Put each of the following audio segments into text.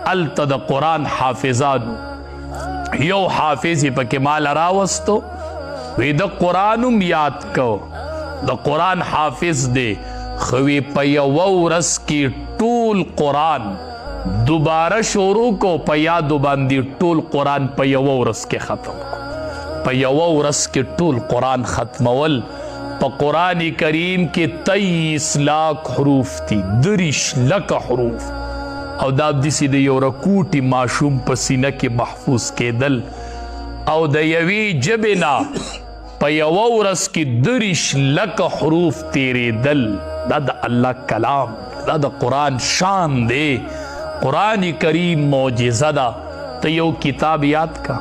هلته د قرآن حافظانو یو حافظ یې پکې مال راوستو، وی د قرآن هم یاد کو، د قرآن حافظ دی، خو وی په یوه ورځ کې ټول قرآن دوباره شروع کو، په یادو باندې ټول قرآن په یوه ورځ کې ختم کو. په یوه ورځ کې ټول قرآن ختمول. په قرآن کریم کې 23 لاک حروف دي، 23 لکه حروف، او دا داسې د یو رکوټي ماشوم په سینه کې محفوظ کېدل، او د یوې ژبې نه په یوه ورځ کې 23 لکه حروف تېرېدل. دا د الله کلام، دا د قرآن شان دی. قرآن کریم معجزه ده. ته یو کتاب یاد کا،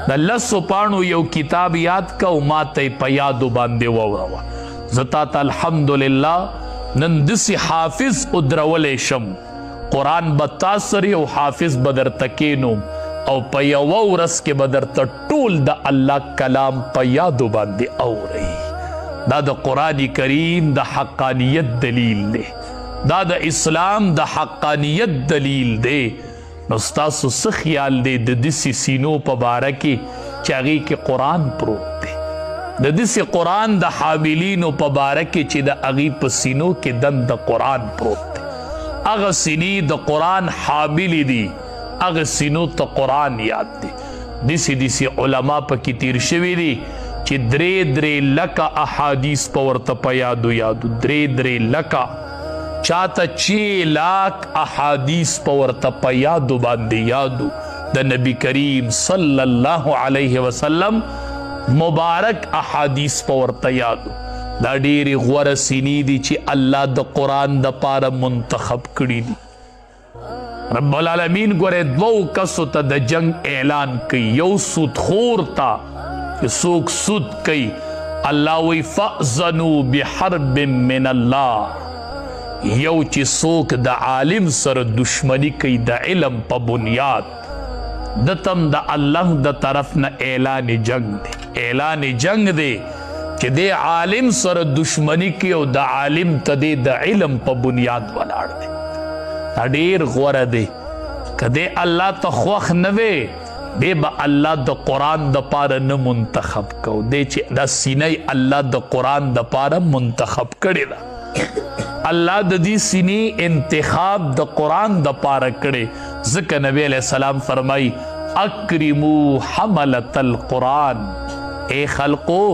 د لسو پاڼو یو کتاب یاد کا او ما ته یې په یادو باندې واوروه. زه تا ته الحمدلله نن داسې حافظ ودرولی شم، قرآن به تا سره یو حافظ به درته کینوم او په یوه ورځ کې به درته ټول د الله کلام په یادو باندې اورئ. دا د قرآن کریم د حقانیت دلیل دی، دا د اسلام د حقانیت دلیل دی. نو ستاسو څه خیال دی د داسې سینو په باره کې چې هغې کې قرآن پروت دی، د داسې قرآن د حاملینو په باره کې چې د هغې په سینو کې دم د قرآن پروت دی؟ هغه سینې د قرآن حاملې دي، هغه سینو ته قرآن یاد دی. داسې داسې علما پکې تیر شوي دي چې درې درې لکه احادیث په ورته په یادو یادو، درې درې لکه، چاته 6 لاک احادیث په ورته په یادو باندې یادو، د نبی کریم صلی الله علیه وسلم مبارک احادیث په ورته یادو. دا ډېرې غوره سینې دي چې الله د قرآن د پاره منتخب کړي دي. رب العالمین ګوره دوو کسو ته د جنگ اعلان کوي، یو سودخور ته چې څوک سود کوي، الله وی فأذنوا بحرب من الله، یو چې څوک د عالم سره دشمنی کوي د علم په بنیاد، دتم د الله د طرف نه اعلان جنگ دی، اعلان جنگ دی چې د عالم سره دشمنی کوي او د عالم ته دی د علم په بنیاد ولاړ دی. دا ډیر غوره دی. که دی الله ته خوښ نه وي، دی به الله د قرآن د پاره نه منتخب کو. دی چې دا سینه الله د قرآن د پاره منتخب کړې ده، الله د دې سینې انتخاب د قرآن د پاره کړي. ځکه نبی علیہ السلام فرمای اکرمو حملة القرآن، اے خلقو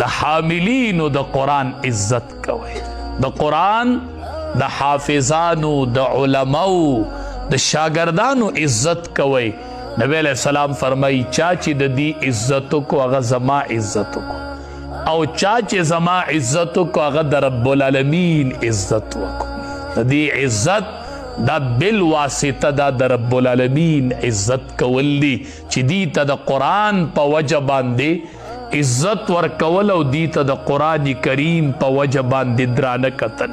د حاملینو د قرآن عزت کوئ، د قرآن د حافظانو، د علماو، د شاګردانو عزت کوئ. نبی علیہ السلام فرمای چا چې د دې عزت کو هغه زما عزت کو، او چا چې زما عزت کو هغه د رب العالمین عزت وکړو. د دې عزت دا بل واسطه دا د رب العالمین عزت کول دي چې دې ته د قرآن په وجه باندې عزت ورکول او دې ته د قرآن کریم په وجه باندې درانه کتل.